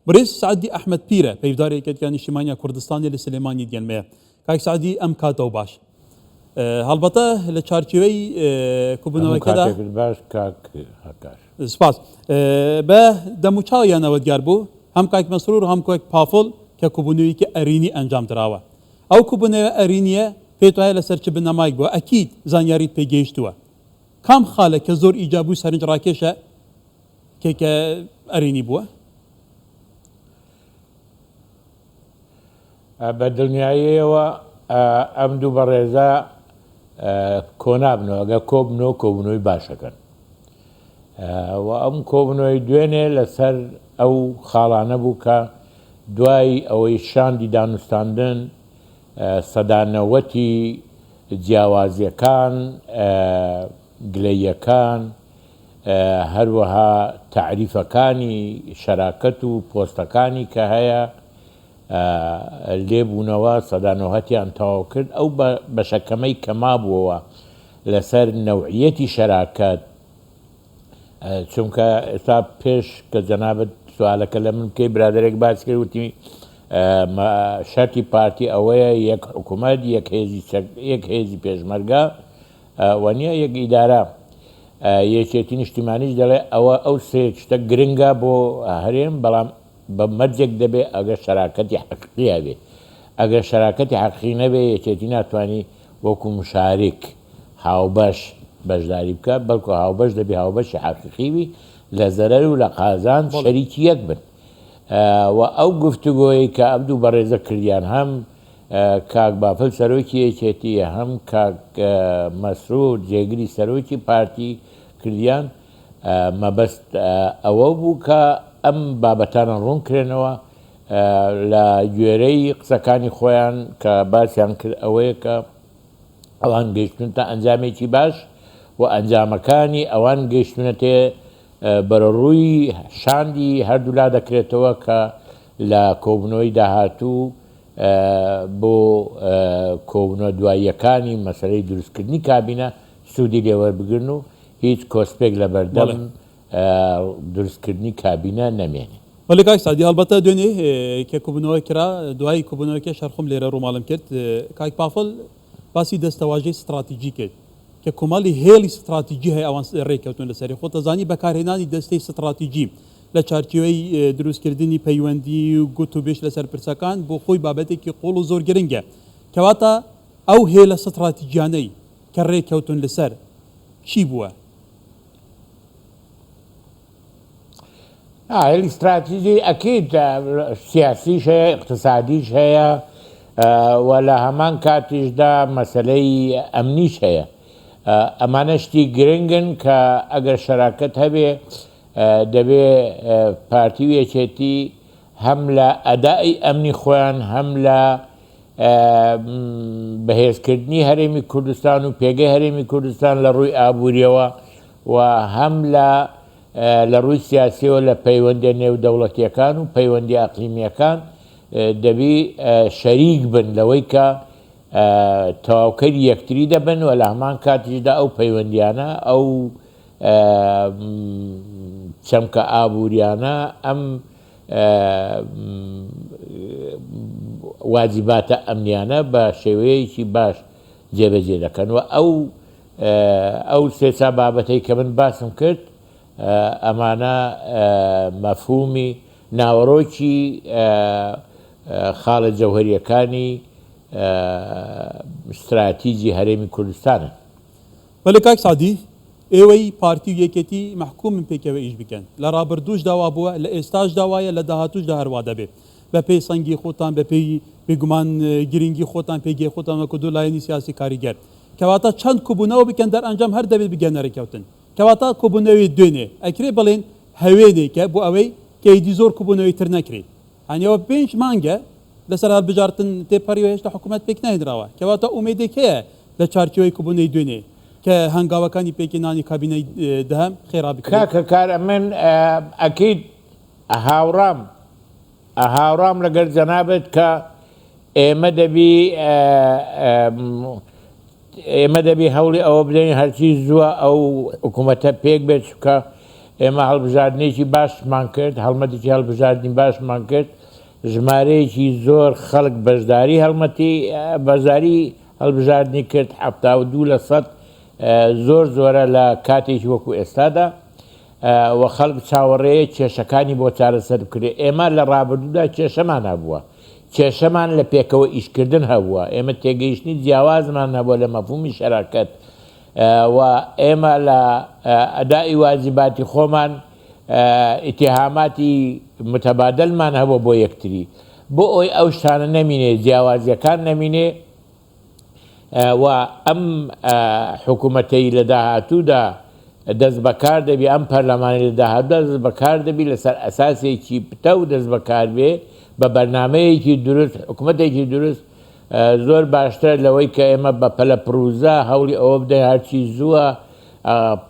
بەڕێز سەعدی ئەحمەد پیرە، پەیڤداری یەکێتیا نیشتیمانیا کوردستانێ لە سلێمانی دیەنمەیە. کاک سەعدی ئەم کاتەو باش. هەڵبەتە لە چارچێوەی هەموو کوبوونەوەکەدا کاتێکت باش کاک هەکار. سپاس. بە دەموچاویانەوە دیار بوو هەم کاک مەسرور و هەم کاک پافڵ کە کوبوونەوەیەکی ئەرینی ئەنجام دراوە. ئەو کوبوونەوە ئەرینیە پێت وایە لەسەر چ بنەمایەک بووە؟ ئەکید زانیاریت پێ گەیشتووە. کام خالە کە زۆر ئیجابی و سەرنجڕاکێشە کە کە ئەرێنی بووە؟ بە دڵنیاییەوە ئەم دوو بەڕێزە کۆنابنەوە، ئەگەر کۆبنەوە کۆبوونەوەی باشەکەن و ئەم کۆبوونەوەی دوێنێ لەسەر ئەو خاڵانە بوو کە دوای ئەوەی شاندی دانوستاندن سەدا نەوەتی جیاوازیەکان گلەییەکان هەروەها تەعریفەکانی شەراکەت و پۆستەکانی کە هەیە لێبوونەوە سەدا نۆهەتیان تەواو کرد ئەو بەشە کەمەی کە مابووەوە لەسەر نەوعیەتی شەراکەت چونکە ئێستا پێش کە جەنابت سوالەکە لە من بکەی برادێک باس کرد وتی شەرتی پارتی ئەوەیە یەک حکوومەت یەک هێزی یەک هێزی پێشمەرگە وەنیە یەک ئیدارە. یەکێتی نیشتیمانیش دەڵێ ئەوە ئەو سێ شتە گرنگە بۆ هەرێم بەڵام بە مەرجێک دەبێ ئەگەر شەراکەتی حەقیقی هەبێ. ئەگەر شەراکەتی حەقیقی نەبێ یەکێتی ناتوانی وەکو مشارک، هاوبەش، بەشداری بکا بەڵکو هاوبەش دەبێ هاوبەشی حەقیقی بی لە زەرەر و لە قازانج شەریکی یەک بن. و ئەو گفتوگۆیەی کە ئەم دوو بەڕێزە کردیان هەم کاک بافل سەرۆکی یەکێتی هەم کاک مەسرور جێگری سەرۆکی پارتی کردیان مەبەست ئەوە بوو کە ئەم بابەتانە ڕوون کرێنەوە لە گوێرەی قسەکانی خۆیان کە باسیان کرد ئەوەیە کە ئەوان گەیشتونتە ئەنجامێکی باش و ئەنجامەکانی ئەوان گەیشتونەتێ بەرەڕووی شاندی هەردوولا دەکرێتەوە کە لە کۆبوونەوەی داهاتوو بۆ کۆبوونەوە دواییەکانی مەسەلەی دروستکردنی کابینە سوودی لێ وەربگرن و هیچ کۆسپێک لە بەردەم دروستکردنی کابینە نەمێنێ. بەڵێ کاک سەعدی هەڵبەتە دوێنێ کە کۆبوونەوە کرا دوای کۆبوونەوەکەش هەر خۆم لێرە ڕووماڵم کرد کاک پافڵ باسی دەستەواژەی ستڕاتیجی کرد کە کۆمەڵی هێڵی ستڕاتیجی هەیە ئەوان ڕێککەوتوون لەسەری خۆت دەزانی بەکارهێنانی دەستەی ستڕاتیجی لە چارچێوەی دروستکردنی پەیوەندی و گوتوبێژ لەسەر پرسەکان بۆ خۆی بابەتێکی قوڵ و زۆر گرنگە. کەواتە ئەو هێلە ستڕاتیجیانەی کە رێککەوتون لەسەر چی بووە؟ هێلی ستراتیجی ئەکید سیاسیش هەیە، ئیقتسادیش هەیە و لە هەمان کاتیشدا مەسەلەی ئەمنیش هەیە. ئەمانە شتی گرنگن کە ئەگەر شەراکەت هەبێ دەبێ پارتی و یەکێتی هەم لە ئەدائی ئەمنی خۆیان هەم لە بەهێزکردنی هەرێمی کوردستان و پێگەی هەرێمی کوردستان لە ڕووی ئابووریەوە و هەم لە لە ڕووی سیاسیەوە لە پەیوەندیە نێودەوڵەتیەکان و پەیوەندی ئەقلیمیەکان دەبی شەریک بن لەوەی کە تەواوکەری یەکتری دەبن و لە هەمان کاتیشدا ئەو پەیوەندیانە ئەو چەمکە ئابووریانە، ئەم واجباتە ئەمنیانە بە شێوەیەکی باش جێبەجێ دەکەن و ئەو ئەو سێ چا بابەتەی کە من باسم کرد ئەمانە مەفهومی ناوەڕۆکی خاڵە جەوهەریەکانی ستراتیجی هەرێمی کوردستانن. بەلێ کاک سەعدی ئێوەی پارتی و یەکێتی مەحکومن پێکەوە ئیش بکەن لە ڕابردووشدا وابووە لە ئێستاشدا وایە لە داهاتووشدا هەر وا دەبێ بە پێی سەنگی خۆتان بە پێی بێگومان گرنگی خۆتان پێگەی خۆتان وەکو دوو لایەنی سیاسی کاریگەر کەواتە چەند کوبوونەوە بکەن دەرئەنجام هەر دەبێت بگەنە رێککەوتن کەواتە کوبوونەوەی دوێنێ ئەکرێ بڵێن هەوێنێکە بۆ ئەوەی کە ئیدی زۆر کوبوونەوەی تر نەکرێ هەنی ئەوە پێنج مانگە لەسەر هەڵبژاردن تێپەڕیوە هێشتا حکوومەت پێک نەهێنراوە، کەواتە ئومێدێک هەیە لە چارچێوەی کۆبوونەی دوێنێ کە هەنگاوەکانی پێکهێنانی کابینەی دەهەم خێرا بکرێت. کاکە کار ئەمن ئەکید هاوڕام هاوڕام لەگەر جەنابت کە ئێمە دەبی ئێمە دەبی هەوڵی ئەوە بدەین هەرچی زووە ئەو حکوومەتە پێک بێت چونکە. ئێمە هەڵبژاردنێکی باشمان کرد، هەڵمەتێکی هەڵبژاردنی باشمان کرد، ژمارەیەکی زۆر خەڵک بەشداری هەڵمەتی بەشداری هەڵبژاردنی کرد، 72 لە سەد زۆر زۆرە لە کاتێکی وەکو ئێستادا و خەڵک چاوەڕێیە کێشەکانی بۆ چارەسەر بکرێت. ئێمە لە ڕابردوودا کێشەمان هەبووە، کێشەمان لە پێکەوە ئیشکردن هەبووە، ئێمە تێگەیشتنی جیاوازمان هەبووە لە مەفهومی شەراکەت و ئێمە لە ئەدائی واجباتی خۆمان ئیتیهاماتی متبادلمان هەبووە بۆ یەکتری. بۆ ئەوەی ئەو شتانە نەمینێ، جیاوازییەکان نەمینێ و ئەم حکوومەتەی لە داهاتوودا دەست بەکار دەبی، ئەم پەرلەمانەی لە داهاتوودا دەست بەکار دەبی لەسەر ئەساسێکی پتەو دەست بەکار بێ، بە بەرنامەیەکی دروست، حکوومەتێکی دروست زۆر باشترە لەوەی کە ئێمە بە پەلە پڕوزە هەوڵی ئەوە بدەین هەرچی زووە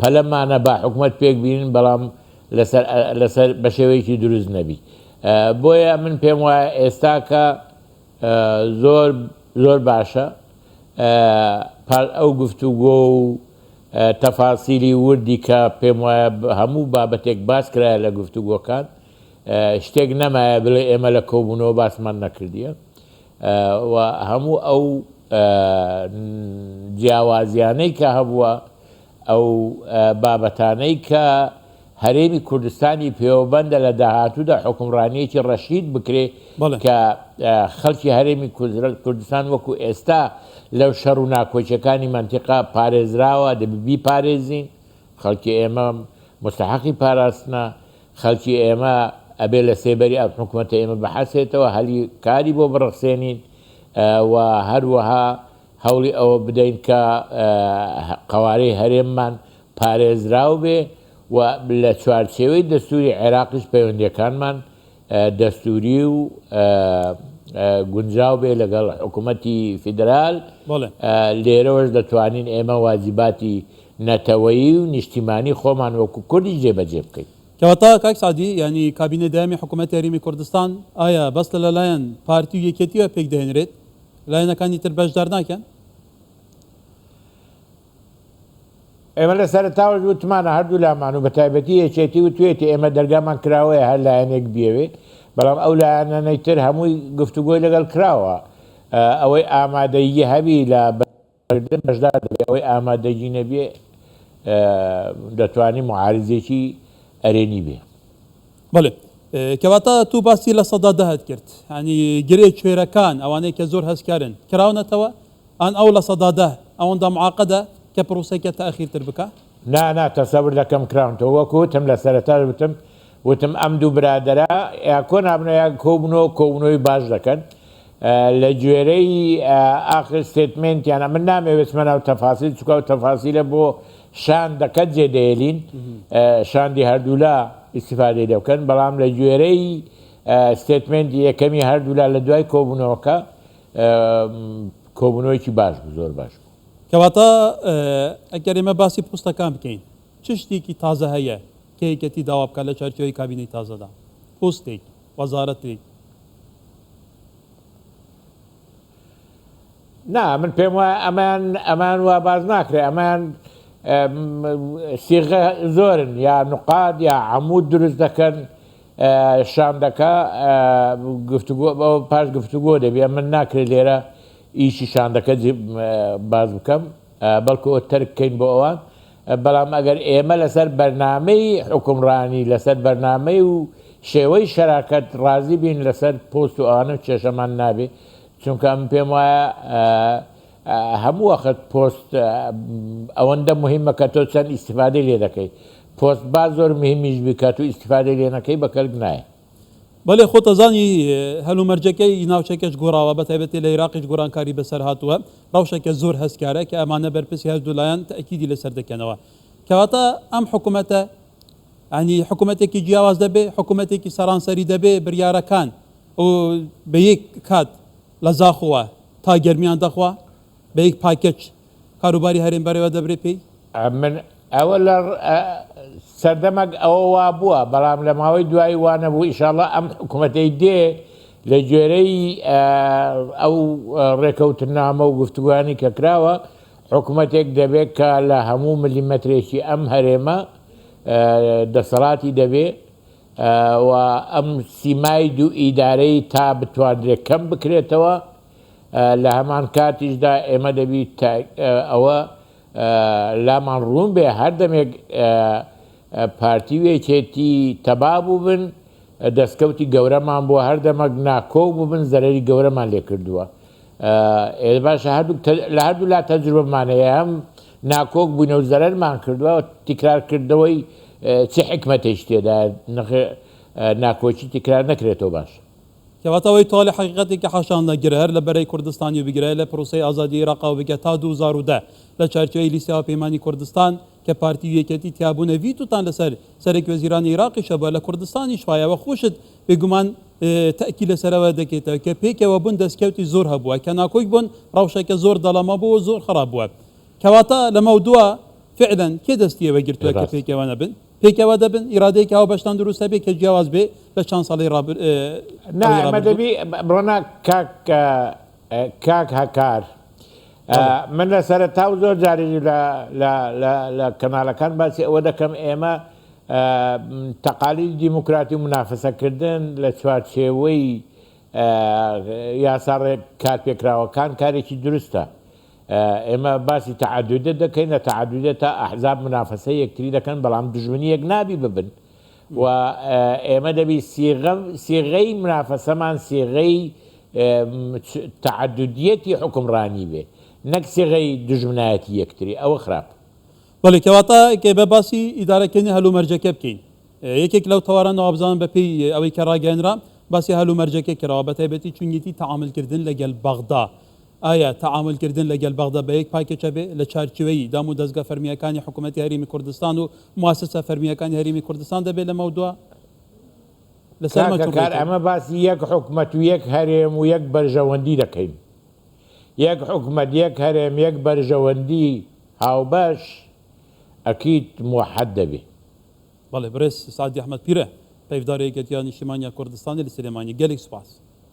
پەلەمانە با حکومەت پێک بینن بەڵام لەسەر لەسەر بە شێوەیەکی دروست نەبی بۆیە من پێم وایە ئێستاکە زۆر زۆر باشە پار ئەو گفتوگۆ و تەفاسیلی وردی کە پێم وایە هەموو بابەتێک باس کرایە لە گفتوگۆکان شتێک نەمایە بڵێ ئێمە لە کۆبوونەوە باسمان نەکردیە و هەموو ئەو جیاوازیانەی کە هەبووە، ئەو بابەتانەی کە هەرێمی کوردستانی پێوەبەندە لە داهاتوودا حوکمڕانییەکی ڕەشید بکرێ کە خەڵکی هەرێمی کوردستان وەکو ئێستا لەو شەڕ و ناکۆکیەکانی مەنتیقە پارێزراوە، دەبی بیپارێزین، خەڵکی ئێمە موستەحەقی پاراستنە، خەلکی ئێمە ئەبێ لە سێبەری ئەم حکومەتە ئێمە بحەسێتەوە هەلی کاری بۆ بڕەخسێنین و هەروەها هەوڵی ئەوە بدەین کە قەوارەی هەرێممان پارێزراو بێ و لە چوارچێوەی دەستوری عێراقیش پەیوەندیەکانمان دەستوری و گونجاو بێ لەگەڵ حکوومەتی فیدرال لێرەوەش دەتوانین ئێمە واجباتی نەتەوەیی و نیشتیمانی خۆمان وەکو کوردیش جێبەجێ بکەین. کەواتە کاک سەعدی یانی کابینەی دەیەمی حکوومەتی هەرێمی کوردستان ئایا بەس لە لەلایەن پارتی و یەکێتیوە پێک دەهێنرێت؟ لایەنەکانی تر بەشدار ناکەن؟ ئێمە لە سەرەتاوەش وتمانە هەردوو لامان و بەتایبەتی یەکێتی وتوێتی ئێمە دەرگامان کراوەیە هەر لایەنێک بیەوێ بەڵام ئەو لایەنانەی تر هەمووی گفتوگۆی لەگەڵ کراوە ئەوەی ئامادەیی هەبی لە کردن بەشدار دەبێ ئەوەی ئامادەگی نەبێ دەتوانی معارزێکی ئەرێنی بێ. بەڵێ کەواتە تو باسی 10% ت کرد ینی گرێ کوێرەکان ئەوانەی کە زۆر هەستکارن کراونەتەوە ئان ئەو 10% ئەوەندە معقدە کە پرۆسەکە تاخیرتر بکا؟ نا نا تەسەور دەکەم کراونتەوە وەکو وتم لە سەرەتاش وتم وتم ئەم دوو برادەرە یا کۆ نابنەوە یا کۆبنەوە کۆبنەوەی باش دەکەن لە گوێرەی ئاخر statement یان ئەمن نامەوێت بچمە ناو تەفاسیل چونکە ئەو تەفاسیلە بۆ شاندەکە جێ دەهێلین شاندی هەردوولا ئیستیفادەی لێ بکەن بەڵام لە گوێرەی statement ی یەکەمی هەردوولا لە دوای کۆبوونەوەکە کۆبوونەوەیکی باش بوو زۆر باش بوو. کەواتە ئەگەر ئێمە باسی پۆستەکان بکەین چ شتێکی تازە هەیە کە یەکێتی داوا بکات لە چوارچێوەی کابینەی تازەدا؟ پۆستێک، وەزارەتێک؟ نا من پێم وایە ئەمان ئەمان وا باز ناکرێ ئەمان سیغە زۆرن یا نقاد یا عمود دروست دەکەن شاندەکە گفتوگۆ پاش گفتوگۆ دەبێ من ناکرێت لێرە ئیشی شاندەکە باز بکەم بەڵکو ئەو تەرک کەین بۆ ئەوان بەڵام ئەگەر ئێمە لەسەر بەرنامەی حوکمڕانی، لەسەر بەرنامەی و شێوەی شەراکەت ڕازی بین لەسەر پۆست و ئەوانە کێشەمان نابێ، چونکە ئەمن پێم وایە هەموو وەخت پۆست ئەوەندە مهمە کە تۆ چەند ئیستیفادەی لێ دەکەی، پۆست با زۆر مهمیش بی کە تۆ ئیستیفادەی لێ نەکەی بە کەلک نایە. بەلێ خۆت ئەزانی هەلومەرجەکەی ناوچەکەش گۆڕاوە بەتایبەتی لە ئیراقیش گۆڕانکاری بەسەر هاتووە ڕەوشەکە زۆر هەستیارە کە ئەمانە بەرپرسی هەردوو لایەن تەئکیدی لەسەر دەکەنەوە کەواتە ئەم حکومەتە ینی حکومەتێکی جیاواز دەبێ حکومەتێکی سەرانسەری دەبێ بریارەکان و بە یەک کات لە زاخۆوە تا گەرمیان دەخوا بە یەک پاکێج کاروباری هەرێم بەرێوە دەبرێ پێی؟ من ئەوە لە سەردەمەک ئەوە وابووە بەڵام لە ماوەی دوایی وانەبوو ئیشاڵا ئەم حکوومەتەی دێ لە گوێرەی ئەو ڕێکەوتنامە و گفتوگوانی کە کراوە حکوومەتێک دەبێت کە لە هەموو ملیمەترێکی ئەم هەرێمە. دەسەڵاتی دەبێ و ئەم سیمای دوو ئیدارەی تا بتواندرێت کەم بکرێتەوە لە هەمان کاتیشدا ئێمە دەبی ئەوە لامان ڕوون بێ هەر دەمێک پارتی و یەکێتی تەبا بووبن دەستکەوتی گەورەمان بووە هەر دەمەک ناکۆک بووبن زەرەری گەورەمان لێ کردووە ئێ باشە هەردوو لە هەردوو لا تەجروبەمان هەیە هەم ناکۆک بووینە و زەرەرمان کردووە تکرارکردنەوەی چ حیکمەتێکی تێدایە ناکۆکی تکرار نەکرێتەوە باش. کەواتە ئەوەی تاڵی حەقیقەتێکی حاشا نەگرە هەر لە بەرەی کوردستانی بگرە لە پرۆسەی ئازادی ئیراقەوە بگە تا 2010 لە چارچێوەی لیستی هاوپەیمانی کوردستان کە پارتی و یەکێتی تیابوونە ڤیتۆتان لەسەر سەرەک وەزیرانی ئیراقیش هەبووە لە کوردستانیش وایە وە خۆشت بێگومان تەئکید لەسەر ئەوە دەکەیتەوە کە پێکەوە بوون دەستکەوتی زۆر هەبووە کە ناکۆک بوون ڕەوشەکە زۆر دەڵەمە بوو و زۆر خراپ بووە کەواتە لەمەودوا فعلا کێ دەستی ئێوە گرتووە کە ڕاست. پێکەوە نەبن پێکەوە دەبن ئیرادەیەکی هاوبەشتان دروست هەبێ کە جیاواز بێ لە چەند ساڵی ڕابر نا ئەوەی ئەمە ڕابردوو؟ دەبی بڕۆنا کاک کاک هەکار بەڵێ. من لە سەرەتا و زۆر جاریش لە لە لە لە کەناڵەکان باسی ئەوە دەکەم ئێمە تەقالیدی دیموکراتی و مونافەسەکردن لە چوارچێوەی یاسا ڕێک کارپێکراوەکان کارێکی دروستە. ئێمە باسی تەعەدودیەت دەکەین، لە تەعەدودیەتا ئەحزاب مونافەسەی یەکتری دەکەن، بەڵام دوژمنی یەک نابی ببن و ئێمە دەبی سیغە سیغەی مونافەسەمان سیغەی تەعەدودیەتی حوکمڕانی بێ نەک سیغەی دوژمنایەتی یەکتری، ئەوە خراپە. بەڵێ کەواتە کە بە باسی ئیدارەکردنی هەلومەرجەکە بکەین یەکێک لەو تەوارانە وابزانم بە پێی ئەوەی کە ڕاگەیەنرا باسی هەلومەرجەکە کراوە بە تایبەتی چونیەتی تەعامل کردن لەگەل بەغدا ئایا تەعامل کردن لەگەل بەغدا بە یەک پاکێچە بێ لە چارچێوەی دام و دەزگا فەرمییەکانی حکوومەتی هەرێمی کوردستان و مواسسە فەرمییەکانی هەرێمی کوردستان دەبێ لەمەودوا لەسەر کاک مە چۆن هەکار ڕێکەوت؟ ئەمە باسی یەک حکومەت و یەک هەرێم و یەک بەرژەوەندی دەکەین یەک حکومەت یەک هەرێم یەک بەرژەوەندی هاوبەش ئەکید موەحەد دەبێ. بەڵێ بەڕێز سەعدی ئەحمەد پیرە پەیڤداری یەکێتییا نیشتیمانیا کوردستانی لە سلێمانی گەلێک سوپاس.